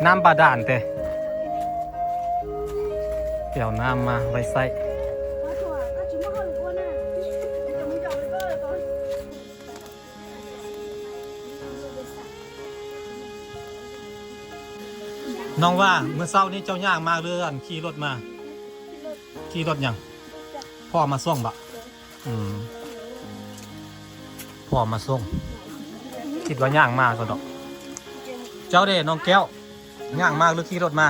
ນ້ຳບາດານເຕ ໄປເອົານ້ຳມາໄວ້ໃຊ້. ນ້ອງວ່າ ມື້ເຊົ້ານີ້ເຈົ້າຍ່າງມາ ຫຼື ອັນ ຂີ່ລົດມາ? ຂີ່ລົດຫຍັງ? ພໍ່ມາສົ່ງບໍ? ອືມ ພໍ່ມາສົ່ງ ຄິດວ່າຍ່າງມາຊະດອກ. ເຈົ້າເດ ນ້ອງແກ້ວ ຍ່າງມາ ຫຼື ຂີ່ລົດມາ?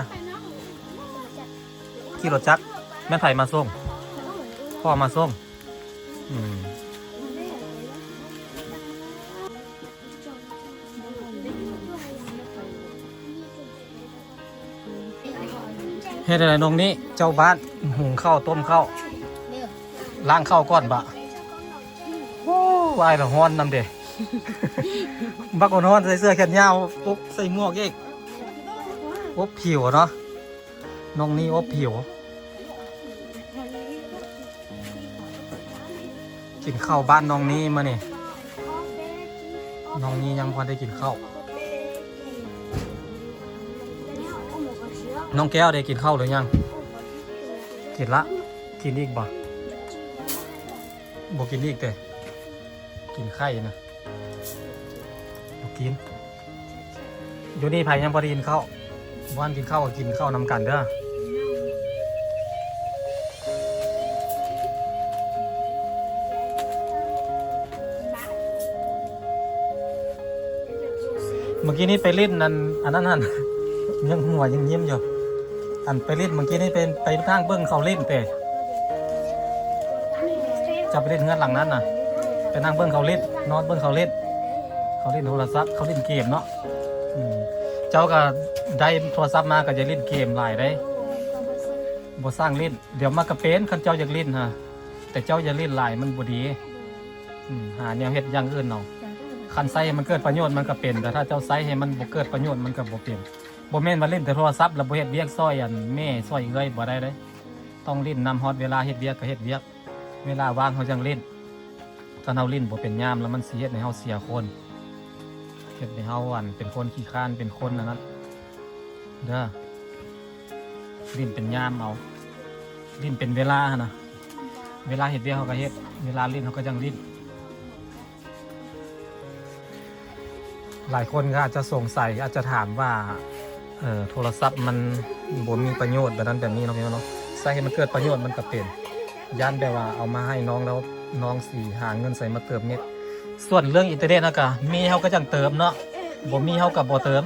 ຂີ່ລົດຈັກ. ແມ່ນໃຜມາສົ່ງ? ພໍ່ມາສົ່ງ. ອືມ ເຮັດໃດນ້ອງນີ້ ເຈົ້າບ້ານ ຫຸງເຂົ້າ ຕົ້ມເຂົ້າ ລ້າງເຂົ້າກ່ອນບະ? ໂອ້ ອາຍລະຮ້ອນນຳເດ ບັກຮ້ອນ ໃສ່ເສື້ອແຂນຍາວ ອົບໃສ່ໝວກອີກ ອົບຜິວເນາະ. ນ້ອງນີ້ອົບຜິວ. ກິນເຂົ້າບ້ານນ້ອງນີ້ມື້ນີ້ ນ້ອງນີ້ຍັງບໍ່ໄດ້ກິນເຂົ້າ. ນ້ອງແກ້ວໄດ້ກິນເຂົ້າຫຼືຍັງ? ກິນລະ. ກິນອີກບໍ່? ບໍ່ກິນອີກເຕ? ກິນໄຂ່ນະ. ບໍ່ກິນ. ຢູ່ນີ້ໃຜຍັງບໍ່ໄດ້ກິນເຂົ້າ? ບໍ່ທັນກິນເຂົ້າກໍກິນເຂົ້ານຳກັນເດີ. ເມື່ອກີ້ນີ້ໄປຫຼິ້ນອັນ ອັນນັ້ນຫັ້ນ ຍັງຫົວຍັງຍິ້ມຢູ່. ອັນໄປຫຼິ້ນເມື່ອກີ້ນີ້ ໄປ ໄປນັ່ງເບິ່ງເຂົາຫຼິ້ນເຕ. ເຈົ້າໄປຫຼິ້ນເຮືອນຫຼັງນັ້ນນະ ໄປນັ່ງເບິ່ງເຂົາຫຼິ້ນ ນອນເບິ່ງເຂົາຫຼິ້ນ. ເຂົາຫຼິ້ນໂທລະສັບ ເຂົາຫຼິ້ນເກມເນາະ. ອືມ ເຈົ້າກໍໄດ້ໂທລະສັບມາກໍຢ່າຫຼິ້ນເກມຫຼາຍເດ້ ບໍ່ຊ່າງຫຼິ້ນ. ດຽວມັນກໍເປັນ ຄັນເຈົ້າຢາກຫຼິ້ນຫາ ແຕ່ເຈົ້າຢ່າຫຼິ້ນຫຼາຍ ມັນບໍ່ດີ. ອືມ ຫາແນວເຮັດຢ່າງອື່ນເອົາ. ຄັນໃຊ້ໃຫ້ມັນເກີດປະໂຫຍດ ມັນກໍເປັນ ແຕ່ຖ້າເຈົ້າໃຊ້ໃຫ້ມັນບໍ່ເກີດປະໂຫຍດ ມັນກໍບໍ່ເປັນ. ບໍ່ແມ່ນວ່າຫຼິ້ນແຕ່ໂທລະສັບ ແລ້ວບໍ່ເຮັດວຽກຊ່ອຍອັນແມ່ ຊ່ອຍເອື້ອຍ ບໍ່ໄດ້ເດ້. ຕ້ອງຫຼິ້ນນຳຮອດເວລາເຮັດວຽກກໍເຮັດວຽກ ເວລາວ່າງເຮົາຈັ່ງຫຼິ້ນ. ຄັນເຮົາຫຼິ້ນບໍ່ເປັນຍາມ ແລ້ວມັນຊິເຮັດໃຫ້ເຮົາເສຍຄົນ ເຮັດໃຫ້ເຮົາ ອັນ ເປັນຄົນຂີ້ຄ້ານ ເປັນຄົນອັນນັ້ນເດີ. ຫຼິ້ນເປັນຍາມເອົາ ຫຼິ້ນເປັນເວລາຫັ້ນນະ. ເວລາເຮັດວຽກເຮົາກໍເຮັດ ເວລາຫຼິ້ນເຮົາກໍຈັ່ງຫຼິ້ນ. ຫຼາຍຄົນກໍອາດຈະສົງໄສ ອາດຈະຖາມວ່າ ເອີ ໂທລະສັບມັນບໍ່ມີປະໂຫຍດແບບນັ້ນແບບນີ້ເນາະ ພີ່ນ້ອງເນາະ. ໃຊ້ໃຫ້ມັນເກີດປະໂຫຍດມັນກໍເປັນ. ຢ້ານແບບວ່າເອົາມາໃຫ້ນ້ອງແລ້ວ ນ້ອງຊິຫາເງິນໃສມາເຕີມເນັດ. ສ່ວນເລື່ອງອິນເຕີເນັດເຮົາກໍມີ ເຮົາກໍຈັ່ງເຕີມເນາະ ບໍ່ມີເຮົາກໍບໍ່ເຕີມ.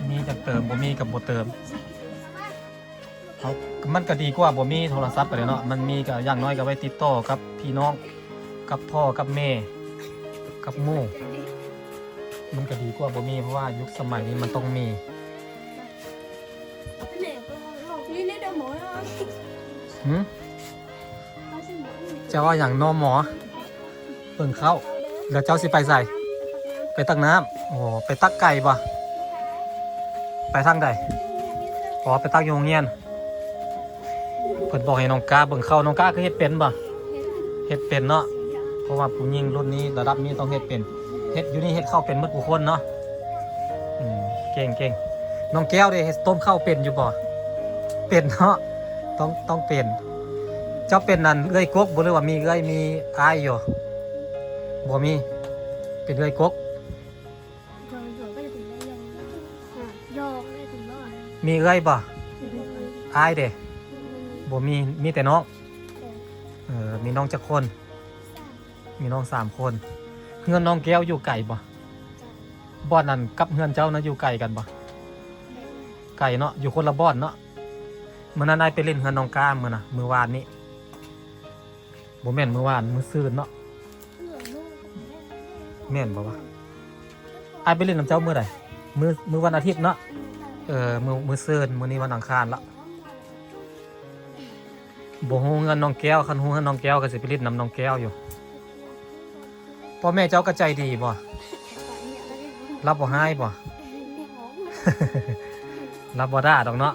ມີຈັ່ງເຕີມ ບໍ່ມີກໍບໍ່ເຕີມ. ເຮົາ ມັນກໍດີກວ່າບໍ່ມີໂທລະສັບກໍໄດ້ເນາະ. ມັນມີກໍຢ່າງໜ້ອຍກໍໄວ້ຕິດຕໍ່ກັບພີ່ນ້ອງ ກັບພໍ່ກັບແມ່ກັບໝູ່. ມັນກໍດີກວ່າບໍ່ມີ ເພາະວ່າຍຸກສະໄໝນີ້ມັນຕ້ອງມີ. ຫື? ເຈົ້າວ່າຫຍັງ? ໜໍ່ໝໍ ເບິ່ງເຂົ້າ. ແລ້ວເຈົ້າຊິໄປໃສ? ໄປຕັກນ້ຳ. ໂອ້ ໄປຕັກໄກບໍ່? ໄປທາງໃດ? ອໍ ໄປຕັກຢູ່ໂຮງຮຽນ. ເພິ່ນບອກໃຫ້ນ້ອງກ້າເບິ່ງເຂົ້າ. ນ້ອງກ້າຄືເຮັດເປັນບໍ່? ເຮັດເປັນເນາະ. ເພາະວ່າຜູ້ຍິງລຸ້ນນີ້ ລະດັບນີ້ຕ້ອງເຮັດເປັນ. ເຮັດຢູ່ນີ້ເຮັດເຂົ້າເປັນໝົດທຸກຄົນເນາະ. ອືມ ເກັ່ງໆ. ນ້ອງແກ້ວເດ ເຮັດຕົ້ມເຂົ້າເປັນຢູ່ບໍ່? ເປັນເນາະ. ຕ້ອງ ຕ້ອງເປັນ. ເຈົ້າເປັນອັນເອື້ອຍກົກບໍ່ ຫຼືວ່າມີເອື້ອຍມີອ້າຍຢູ່? ບໍ່ມີ. ເປັນເອື້ອຍກົກ. ມີເອື້ອຍບໍ່? ອ້າຍເດ? ບໍ່ມີ. ມີແຕ່ນ້ອງ. ເອີ ມີນ້ອງຈັກຄົນ? ມີນ້ອງສາມຄົນ. ເຮືອນນ້ອງແກ້ວຢູ່ໄກບໍ່? ບ່ອນນັ້ນກັບເຮືອນເຈົ້ານະ ຢູ່ໄກກັນບໍ່? ໄກເນາະ. ຢູ່ຄົນລະບ່ອນເນາະ. ມື້ນັ້ນອ້າຍໄປຫຼິ້ນເຮືອນນ້ອງກ້າມື້ນະ ມື້ວານນີ້. ບໍ່ແມ່ນມື້ວານ ມື້ຊືນເນາະ. ແມ່ນບໍ່ວະ? ອ້າຍໄປຫຼິ້ນນຳເຈົ້າມື້ໃດ? ມື້ ມື້ວັນອາທິດເນາະ. ເອີ ມື້ ມື້ຊືນ. ມື້ນີ້ວັນອັງຄານລະ. ບໍ່ຮູ້ເຮືອນນ້ອງແກ້ວ. ຄັນຮູ້ເຮືອນນ້ອງແກ້ວກໍຊິໄປຫຼິ້ນນຳນ້ອງແກ້ວຢູ່. ພໍ່ແມ່ເຈົ້າກໍໃຈດີບໍ່? ລາວບໍ່ຮ້າຍບໍ່? ລາວບໍ່ດ່າດອກເນາະ.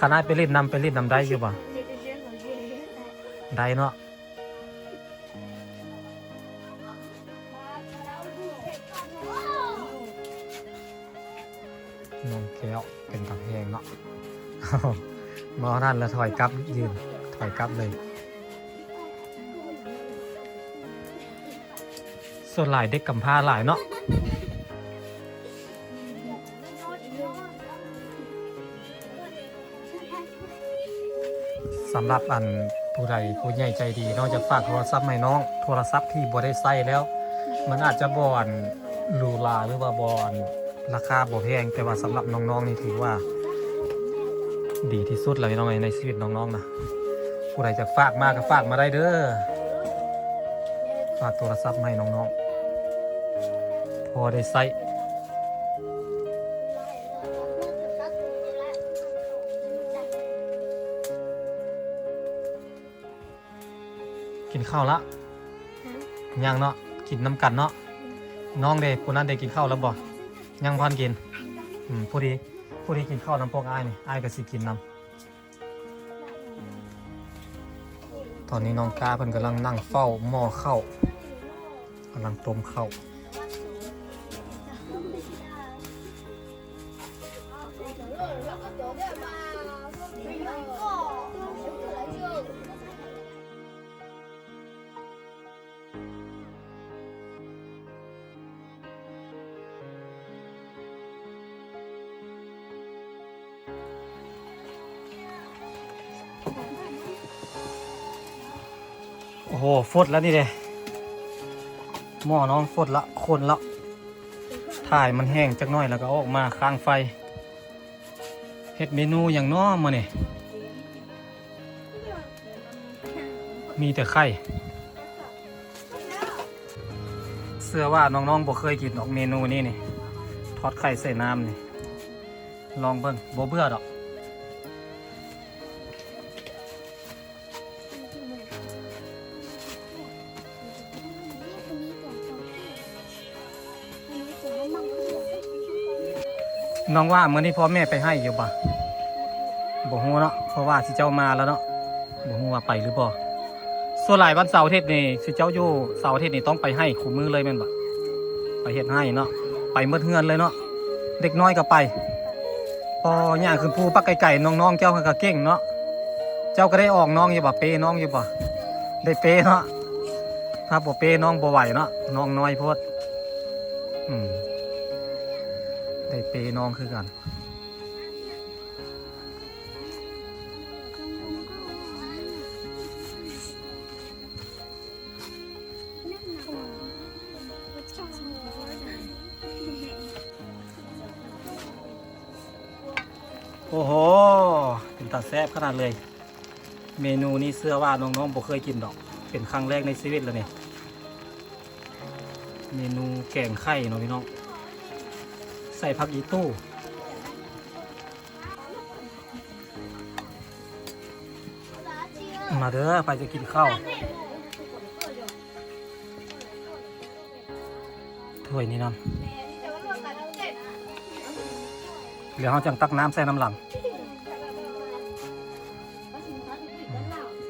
ຄັນອ້າຍໄປຫຼິ້ນນຳ ໄປຫຼິ້ນນຳໄດ້ຢູ່ບໍ່? ໄດ້ເນາະ. ເ ນ້ອງແກ້ວເປັນຕາແພງເນາະ. ມາຮອດນັ້ນແລ້ວຖອຍກັບ ຢືນຖອຍກັບເລີຍ. ສ່ວນຫຼາຍເດັກກຳພ້າຫຼາຍເນາະ. ສຳລັບອັນຜູ້ໃດຜູ້ໃຫຍ່ໃຈດີເນາະ ຢາກຝາກໂທລະສັບໃຫ້ນ້ອງ ໂທລະສັບທີ່ບໍ່ໄດ້ໃຊ້ແລ້ວ ມັນອາດຈະບໍ່ອັນຫຼູຫຼາ ຫຼືວ່າບໍ່ອັນລາຄາບໍ່ແພງ ແຕ່ວ່າສຳລັບນ້ອງໆນີ້ຖືວ່າດີທີ່ສຸດແລ້ວພີ່ນ້ອງເອີຍ ໃນຊີວິດນ້ອງໆນະ. ຜູ້ໃດຢາກຝາກມາກໍຝາກມາໄດ້ເດີ ຝາກໂທລະສັບໃຫ້ນ້ອງໆ ພໍໄດ້ໃຊ້. ກິນເຂົ້າລະ? ຍັງເນາະ ກິນນຳກັນເນາະ. ນ້ອງເດ ຜູ້ນັ້ນເດ ກິນເຂົ້າແລ້ວບໍ່? ຍັງບໍ່ທັນກິນ. ອືມ ຜູ້ທີ່ ຜູ້ທີ່ກິນເຂົ້ານຳພວກອ້າຍນີ້ ອ້າຍກໍຊິກິນນຳ. ຕອນນີ້ນ້ອງກ້າເພິ່ນກຳລັງນັ່ງເຝົ້າໝໍ້ເຂົ້າ ກຳລັງຕົ້ມເຂົ້າ. ໂອ້ໂຫ ຟົດແລ້ວນີ້ເດ້ ໝໍ້ນ້ອງຟົດລະ ຄົນລະ ຖ້າໃຫ້ມັນແຫ້ງຈັກໜ້ອຍແລ້ວກໍເອົາອອກມາຄ້າງໄຟ. ເຮັດເມນູຫຍັງນໍມື້ນີ້? ມີແຕ່ໄຂ່. ເຊື່ອວ່ານ້ອງໆບໍ່ເຄີຍກິນດອກເມນູນີ້ນີ້ ທອດໄຂ່ໃສ່ນ້ຳນີ້. ລອງເບິ່ງ ບໍ່ເບື່ອດອກ. ນ້ອງວ່າມື້ນີ້ພໍ່ແມ່ໄປໄຮ່ຢູ່ບໍ່? ບໍ່ຮູ້ເນາະ ເພາະວ່າຊິເຈົ້າມາແລ້ວເນາະ ບໍ່ຮູ້ວ່າໄປຫຼືບໍ່. ສ່ວນຫຼາຍວັນເສົາອາທິດນີ້ ຊິເຈົ້າຢູ່ເສົາອາທິດນີ້ຕ້ອງໄປໄຮ່ຄູ່ມື້ເລີຍແມ່ນບໍ່? ໄປເຮັດໄຮ່ເນາະ ໄປໝົດເຮືອນເລີຍເນາະ. ເດັກນ້ອຍກໍໄປ ພໍຍ່າງຂຶ້ນພູປັກໄກໆ ນ້ອງໆເຈົ້າກໍເກັ່ງເນາະ. ເຈົ້າກໍໄດ້ອອກນ້ອງຢູ່ບໍ່? ເປນ້ອງຢູ່ບໍ່? ໄດ້ເປເນາະ. ຖ້າບໍ່ເປນ້ອງບໍ່ໄຫວເນາະ ນ້ອງນ້ອຍໂພດ. ອືມ ໄດ້ເປນ້ອງຄືກັນ. ໂອ້ໂຫ ເປັນຕາແຊບຂະໜາດເລີຍ. ເມນູນີ້ເຊື່ອວ່ານ້ອງໆບໍ່ເຄີຍກິນດອກ ເປັນຄັ້ງແລກໃນຊີວິດລະນີ້. ເມນູແກງໄຂ່ເນາະພີ່ນ້ອງ ໃສ່ຜັກອີ່ຕູ້. ມາເດີ ໃຜຈະກິນເຂົ້າ ຖ້ວຍນີ້ນຳ ແລ້ວເຮົາຈັ່ງຕັກນ້ຳໃສ່ນຳຫຼັງ.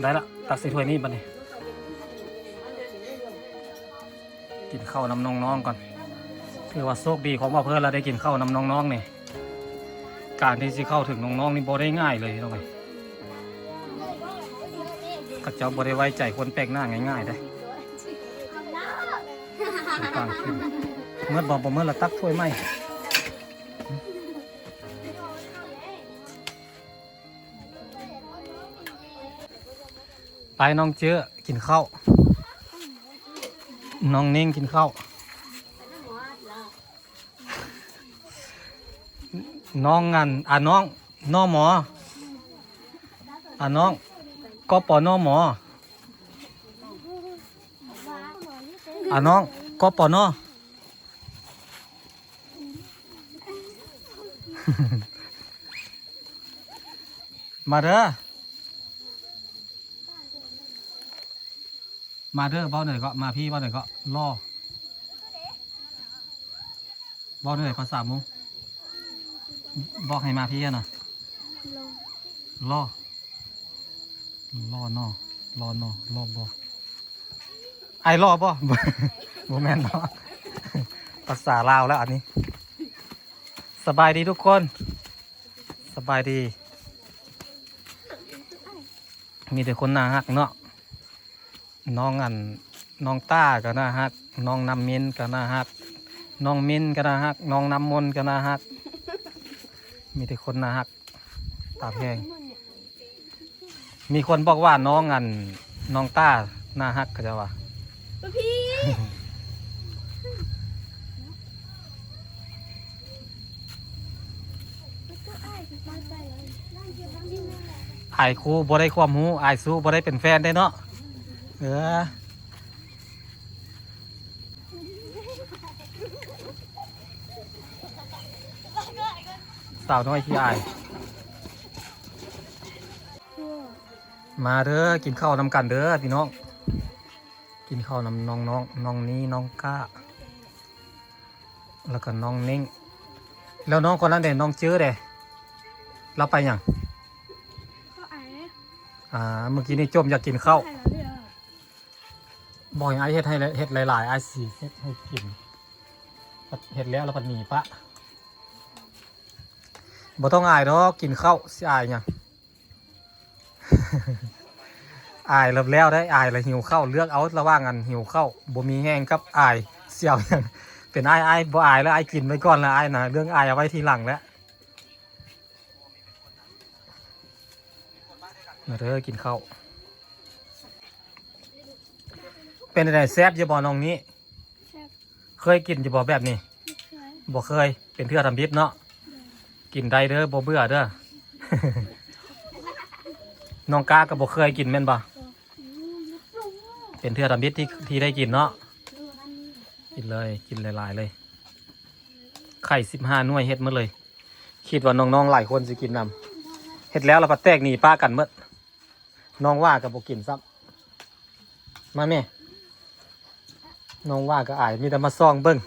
ໄດ້ລະ ຕັກໃສ່ຖ້ວຍນີ້ບັດນີ້. ກິນເຂົ້ານຳນ້ອງໆກ່ອນ. ຖືວ່າໂຊກດີຂອງບ່າວເພີນລະ ໄດ້ກິນເຂົ້ານຳນ້ອງໆນີ້. ການທີ່ຊິເຂົ້າເຖິງນ້ອງໆນີ້ບໍ່ໄດ້ງ່າຍເລີຍພີ່ນ້ອງເອີຍ. ເຂົາເຈົ້າບໍ່ໄດ້ໄວ້ໃຈຄົນແປກໜ້າງ່າຍໆເດ້. ເໝິດບໍ່? ບໍ່ເໝິດລະຕັກຖ້ວຍໃໝ່. ໄປນ້ອງເຈີ ກິນເຂົ້າ. ນ້ອງເນັ່ງກິນເຂົ້າ. ນ້ອງອັນ ອາ ນ້ອງ ນ້ອງໝໍ ອາ ນ້ອງ ກປນ ໝໍ ອາ ນ້ອງ ກປນ. ມາເດີ ມາເດີ ເວົ້າໜ້ອຍເກາະ ມາພີ້ ເວົ້າໜ້ອຍເກາະ ລໍ ເວົ້າໜ້ອຍພາສາມົ້ງ ບອກໃຫ້ມາພີ້ຫັ້ນນະ ລໍ ລໍ ລໍນໍ ລໍນໍ ລໍບໍ ອ້າຍຫຼໍ່ບໍ່? ບໍ່ແມ່ນເນາະ ພາສາລາວແລ້ວອັນນີ້. ສະບາຍດີທຸກຄົນ ສະບາຍດີ. ມີແຕ່ຄົນໜ້າຮັກເນາະ. ນ້ອງອັນ ນ້ອງຕ້າກໍໜ້າຮັກ, ນ້ອງນ້ຳມິນກໍໜ້າຮັກ, ນ້ອງມິນກໍໜ້າຮັກ, ນ້ອງນ້ຳມົນກໍໜ້າຮັກ. ມີແຕ່ຄົນໜ້າຮັກ ຕາແພງ. ມີຄົນບອກວ່ານ້ອງອັນ ນ້ອງຕ້າໜ້າຮັກ ເຂົາເຈົ້າວ່າ. ອ້າຍຄູບໍ່ໄດ້ຄວາມຮູ້, ອ້າຍຊູບໍ່ໄດ້ເປັນແຟນເດ້ເນາະ. ເອີ ສາວນ້ອຍຂີ້ອາຍ. ມາເດີ ກິນເຂົ້ານຳກັນເດີພີ່ນ້ອງ. ກິນເຂົ້ານຳນ້ອງໆ ນ້ອງນີ້ ນ້ອງກ້າ ແລ້ວກໍນ້ອງເນັ່ງ. ແລ້ວນ້ອງຄົນນັ້ນເດ ນ້ອງເຈີເດ ລາວໄປຫຍັງ? ເຂົາອາຍ. ອ່າ ມື້ກີ້ນີ້ຈົ່ມຢາກກິນເຂົ້າ. ບໍ່ໃຫ້ອ້າຍເຮັດໃຫ້ ເຮັດຫຼາຍໆ ອ້າຍຊິເຮັດໃຫ້ກິນ. ເຮັດແລ້ວລະພັດໜີປະ. ບໍ່ຕ້ອງອາຍດອກ ກິນເຂົ້າ ຊິອາຍຫຍັງ? ອາຍແລ້ວແລ້ວໄດ໋ ອາຍແລ້ວຫິວເຂົ້າ. ເລືອກເອົາລະຫວ່າງອັນຫິວເຂົ້າ ບໍ່ມີແຮງ ກັບອາຍ ຊິເອົາຫຍັງ? ເປັນອ້າຍ ອ້າຍບໍ່ອາຍແລ້ວ ອ້າຍກິນໄວ້ກ່ອນລະ ອ້າຍນະ. ເລື່ອງອາຍເອົາໄວ້ທີຫຼັງແຫຼະ. ມາເດີ ກິນເຂົ້າ. ເປັນຈັ່ງໃດ ແຊບຢູ່ບໍ່ນ້ອງນີ້? ແຊບ. ເຄີຍກິນຢູ່ບໍ່ແບບນີ້? ບໍ່ເຄີຍ. ບໍ່ເຄີຍ ເປັນເທື່ອທຳອິດເນາະ. ໂດຍ. ກິນໄດ້ເດີ ບໍ່ເບື່ອເດີ. ນ້ອງກ້າກໍບໍ່ເຄີຍກິນແມ່ນບໍ່? ບໍ່. ເປັນເທື່ອທຳອິດທີ່ ທີ່ໄດ້ກິນເນາະ. ໂດຍ. ກິນເລີຍ ກິນຫຼາຍໆເລີຍ. ໄຂ່ສິບຫ້າໜ່ວຍ ເຮັດໝົດເລີຍ. ຄິດວ່ານ້ອງໆຫຼາຍຄົນຊິກິນນຳ ເຮັດແລ້ວລະພັດແຕກໜີປະກັນໝົດ. ນ້ອງວ່າກໍບໍ່ກິນຊ້ຳ. ມາແມ່ ນ້ອງວ່າກໍອາຍ ມີແຕ່ມາສ່ອງເບິ່ງ.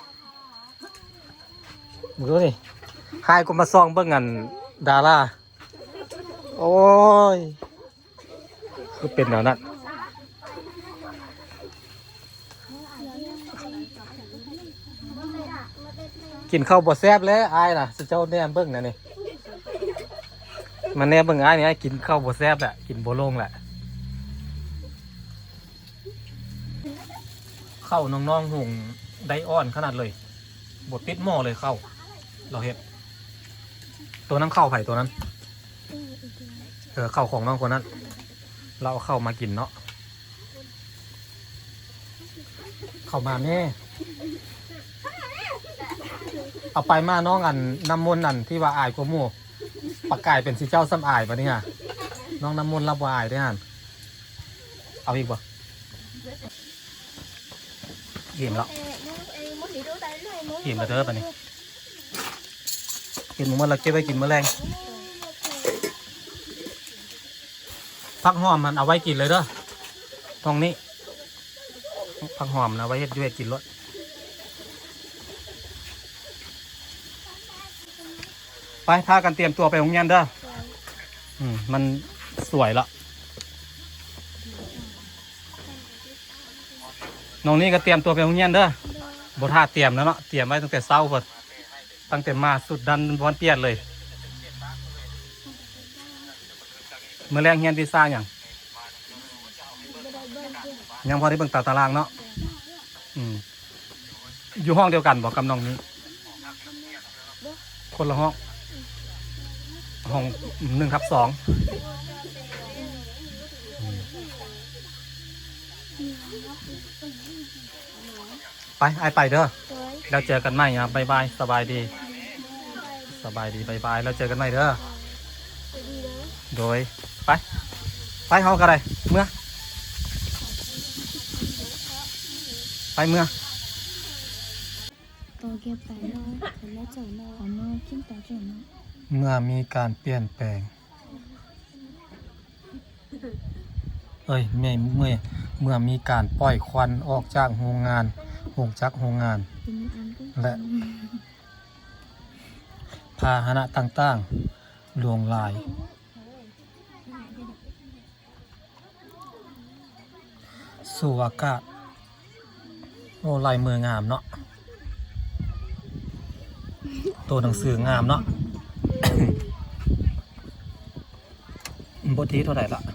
ເບິ່ງດູນີ້ ຮ້າຍກວ່າມາສ່ອງເບິ່ງອັນດາລາ. ໂອ້ຍ ຄືເປັນແນວນັ້ນ. ກິນເຂົ້າບໍ່ແຊບແລ້ວອ້າຍນະ. ເຈົ້າແນມເບິ່ງນະນີ້ ມາແນມເບິ່ງອ້າຍນີ້ ອ້າຍກິນເຂົ້າບໍ່ແຊບແຫຼະ ກິນບໍ່ລົງແຫຼະ. ເຂົ້ານ້ອງໆ ຫຸງໄດ້ອ່ອນຂະໜາດເລີຍ ບໍ່ຕິດໝໍ້ເລີຍເຂົ້າ. ລາວເຮັດ ໂຕນັ້ນເຂົ້າໃຜໂຕນັ້ນ? ເອີ ເຂົ້າຂອງນ້ອງຄົນນັ້ນ ລາວເອົາເຂົ້າມາກິນເນາະ. ເຂົ້າມາແມ່ ເອົາໄປມາ ນ້ອງອັນນ້ຳມົນ ອັນທີ່ວ່າອາຍກວ່າໝູ່ ປະກາຍເປັນຊິເຈົ້າສ່ຳອາຍບາດນີ້ຫາ. ນ້ອງນ້ຳມົນລາວບໍ່ອາຍເດ້ຫັ້ນ. ເອົາອີກບໍ່? ອີ່ມແລ້ວ ອີ່ມແລ້ວເດີບາດນີ້. ກິນໝົດແລ້ວເກັບໄວ້ກິນມື້ແລງ. ຜັກຫອມຫັ້ນເອົາໄວ້ກິນເລີຍເດີ ຫ້ອງນີ້ ຜັກຫອມນະ ໄວ້ເຮັດຢູ່ເຮັດກິນໂລດ. ໄປ ພາກັນຕຽມຕົວໄປໂຮງຮຽນເດີ. ອືມ ມັນສວຍລະ. ນ້ອງນີ້ກໍຕຽມຕົວໄປໂຮງຮຽນເດີ. ບໍ່ຖ້າຕຽມແລ້ວເນາະ ຕຽມໄວ້ຕັ້ງແຕ່ເຊົ້າພຸ້ນ. ຕັ້ງແຕ່ມາສຸດນັ້ນບໍ່ທັນປ່ຽນເລີຍ. ມື້ແລງຮຽນວິຊາຫຍັງ? ຍັງບໍ່ໄດ້ເບິ່ງຕາຕະລາງເນາະ. ອືມ ຢູ່ຫ້ອງດຽວກັນບໍ່ກັບນ້ອງນີ້? ຄົນລະຫ້ອງ ຫ້ອງໜຶ່ງທັບສອງ. ໄປ ອ້າຍໄປເດີ. ໂດຍ. ແລ້ວເຈີກັນໃໝ່. ອາ ບາຍບາຍ ສະບາຍດີ. ສະບາຍດີ ບາຍບາຍ ແລ້ວເຈີກັນໃໝ່ເດີ. ໂດຍ. ໄປ ໄປ ເຮົາກໍໄດ້ ເມືອ ໄປ ເມືອ. ເມື່ອມີການປ່ຽນແປງ ເອີຍ ແມ່ນ ເມື່ອ ເມື່ອມີການປ່ອຍຄວັນອອກຈາກໂຮງງານ ໂຮງຈັກໂຮງງານ ແລະ ພາຫະນະຕ່າງໆຫຼວງຫຼາຍ ສູອາກາດ. ໂອ້ ລາຍມືງາມເນາະ. ໂຕໜັງສືງາມເນາະ. ບົດທີເທົ່າໃດລະ? ບົດ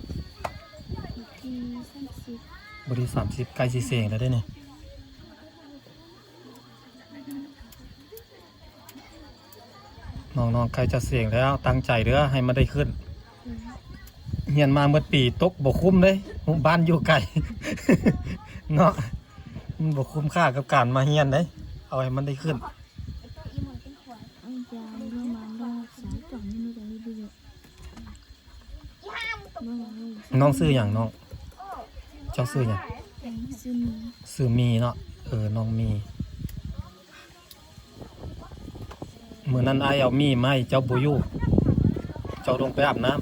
ທີສາມສິບ ບົດທີສາມສິບ ໃກ້ຊິເສັງແລ້ວເດ້ນີ້. ນ້ອງໆ ໃກ້ຈະເສັງແລ້ວ, ຕັ້ງໃຈເດີ້ ໃຫ້ມັນໄດ້ຂຶ້ນ. ຮຽນມາໝົດປີ ຕົກບໍ່ຄຸ້ມເດ້, ບ້ານຢູ່ໄກເນາະ, ມັນບໍ່ຄຸ້ມຄ່າກັບການມາຮຽນເດ້, ເອົາໃຫ້ມັນໄດ້ຂຶ້ນ. ນ້ອງຊື່ຫຍັງນ້ອງ? ເຈົ້າຊື່ຫຍັງ? ຊື່ມີ ຊື່ມີເນາະ. ເອີ ນ້ອງມີ. ມື້ນັ້ນອ້າຍເອົາໝີ່ມາໃຫ້ເຈົ້າບໍ່ຢູ່, ເຈົ້າລົງໄປອາບນ້ຳ.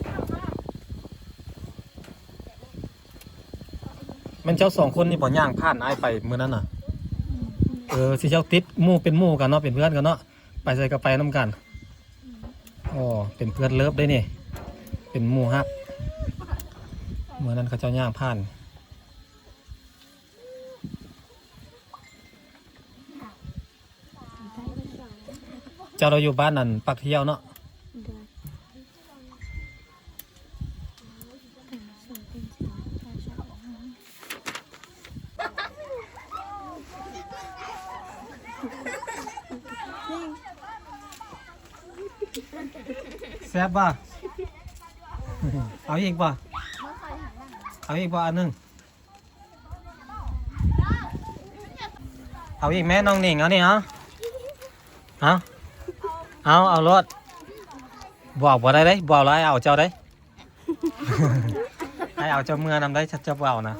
ແມ່ນເຈົ້າສອງຄົນນີ້ບໍ່ ຍ່າງຜ່ານອ້າຍໄປມື້ນັ້ນນະ? ເອີ ຊິເຈົ້າຕິດໝູ່ ເປັນໝູ່ກັນເນາະ, ເປັນເພື່ອນກັນເນາະ, ໄປໃສກໍໄປນຳກັນ. ອໍ ເປັນເພື່ອນເລີບເດ້ນີ້, ເປັນໝູ່ຮັກ. ມື້ນັ້ນເຂົາເຈົ້າຍ່າງຜ່ານ. ເຈົ້າລາວຢູ່ບ້ານອັນປາກທຽວເນາະ? ໂດຍ. ແຊບບໍ່? ເອົາອີກບໍ່? ເອົາອີກບໍ່ອັນໜຶ່ງ? ເອົາອີກແມ່ນ້ອງໜິງ, ເອົານີ້ ເອົາ ເອົາ ເອົາ ເອົາໂລດ. ບໍ່ເອົາບໍ່ໄດ້ເດ້, ບໍ່ເອົາລະອ້າຍເອົາເຈົ້າເດ້, ອ້າຍເອົາເຈົ້າເມືອນຳໄດ້ ເຈົ້າບໍ່ເອົານະ.